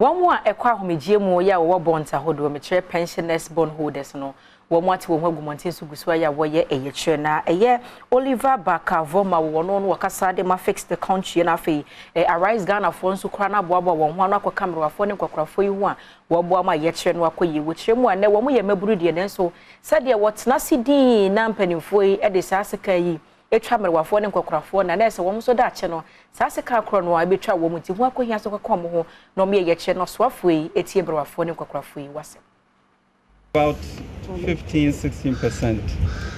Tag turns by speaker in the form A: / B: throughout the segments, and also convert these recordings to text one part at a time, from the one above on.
A: Wɔn a ɛkɔ ahomegyeɛ mu yɛ a wɔwɔ bonds ahodoɔ, mekyerɛ pensioners bond holders no, wɔn ate wɔn ho agu mmɔnten so gu so ayɛ a wɔyɛ ɛyɛkyerɛ. Na ɛyɛ Oliver Barker-Vormawor wɔn no wɔkasa de ma Fix the Country, na afei Arise Ghanafoɔ nso koraa no aboaboa wɔn ho ano akɔka mmerewafoɔ ne nkɔkorafoɔ yi ho a wɔboa ma yɛkyerɛ no akɔ yie. Wɔkyerɛ mu a nɛ wɔn yɛ mmabunu deɛ, nanso sɛdeɛ wɔtena se dii na mpanimfoɔ yi de saa sika yi atwa mmerewafoɔ ne nkɔkorafoɔ na nɛɛsɛ wɔn nso da akyɛ no saa sika korɔ no a ɛbɛtwa wɔn ti ho akɔhia so kɔkɔ wɔn ho na wɔn yɛ yɛkyerɛ no. Ɔsoafoɔ yi etie mmerewafoɔ ne nkɔkorafoɔ yi wasɛm.
B: About 15, 16%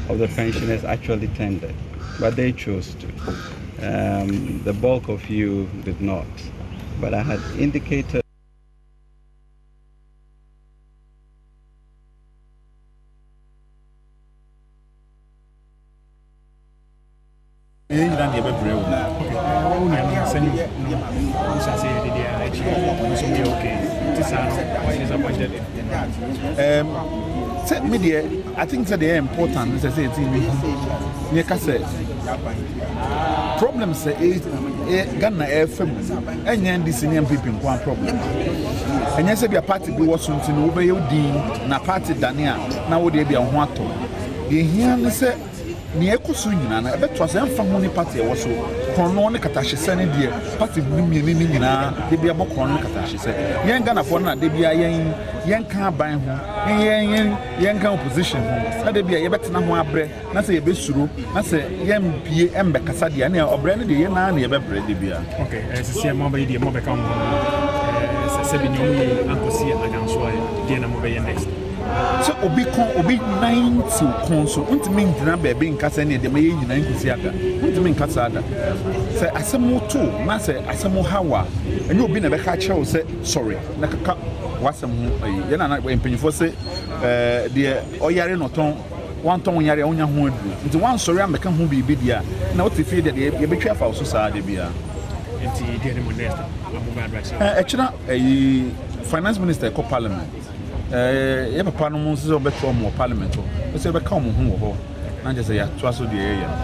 B: of the pensioners actually tendered, but they chose to. The bulk of you did not. But I had indicated
C: Yɛn nyinaa deɛ ɛbɛbrɛ wo.
D: Wo nuanom sɛne no wohyɛ ase yɛ dede a akyi nso moyɛ okay nti saa no wɔyɛ disappointed?
C: Sɛ me deɛ, I think sɛ deɛ ɛyɛ important ne sɛ yɛti mi hu ne yɛka sɛ problem sɛ Ghana ɛɛfa mu ɛnyɛ NDC ne NPP nko a problem. Ɛnyɛ sɛ bia party bi wɔ so nti no wobɛyɛ wo din na party dane a na wo deɛ bia wo ho atɔ. Deɛ hia ne sɛ nea ɛkɔ so nyinaa no ɛbɛtoa so, ɛmfa ho ne party ɛwɔ so. Korɔno ne katahyesɛ ne deɛ party no mmienu no nyinaa de bi abɔ korɔno ne katahyesɛ. Yɛn Ghanafoɔ no na de bia yɛn yɛnka aban ho, yɛn yɛn yɛnka opposition ho, na de bia yɛbɛtena ho abrɛ na sɛ yɛbɛsuro na sɛ yɛmpie ɛmbɛkasa deɛ ne ɔbrɛ no deɛ yɛn naa na yɛbɛbrɛ de bia.
D: Okay, sisi a mo abɛyɛ deɛ mo abɛka mo ho sɛ sɛbi nea ɔmo yɛ ankɔsi aganso a deɛ na mo bɛyɛ next?
C: Sɛ obi kɔn obi nan siw kɔn so, ntumi ngyina baabi nka sɛ neɛ deɛ mɛyɛ nyinaa nkosi aga. Ntumi nka saa da. Sɛ asɛm to na sɛ asɛm haw a, ɛnyɛ obi na ɛbɛka akyerɛ wo sɛ sɔre na kaka w'asɛm ho. Ayi yɛn nana mpanyinfoɔ sɛ deɛ ɔyare na ɔtɔn wantɔn yare a wonya ho aduro, nti wansɔre amɛka ho biribi deɛ a na wote fie deɛ deɛ yɛbɛtwa afa wo so saa de biara.
D: Nti deɛ ne mo next a mo bɛ address?
C: Ɛkyerɛ ɛyi finance minister ɛkɔ parliament, yɛ papa no mu nso sɛ wɔbɛtoa wɔn wɔ parliament hɔ, sɛ yɛbɛka wɔn ho wɔ hɔ na kyerɛ sɛ yɛatoa so deɛ yɛyɛ no.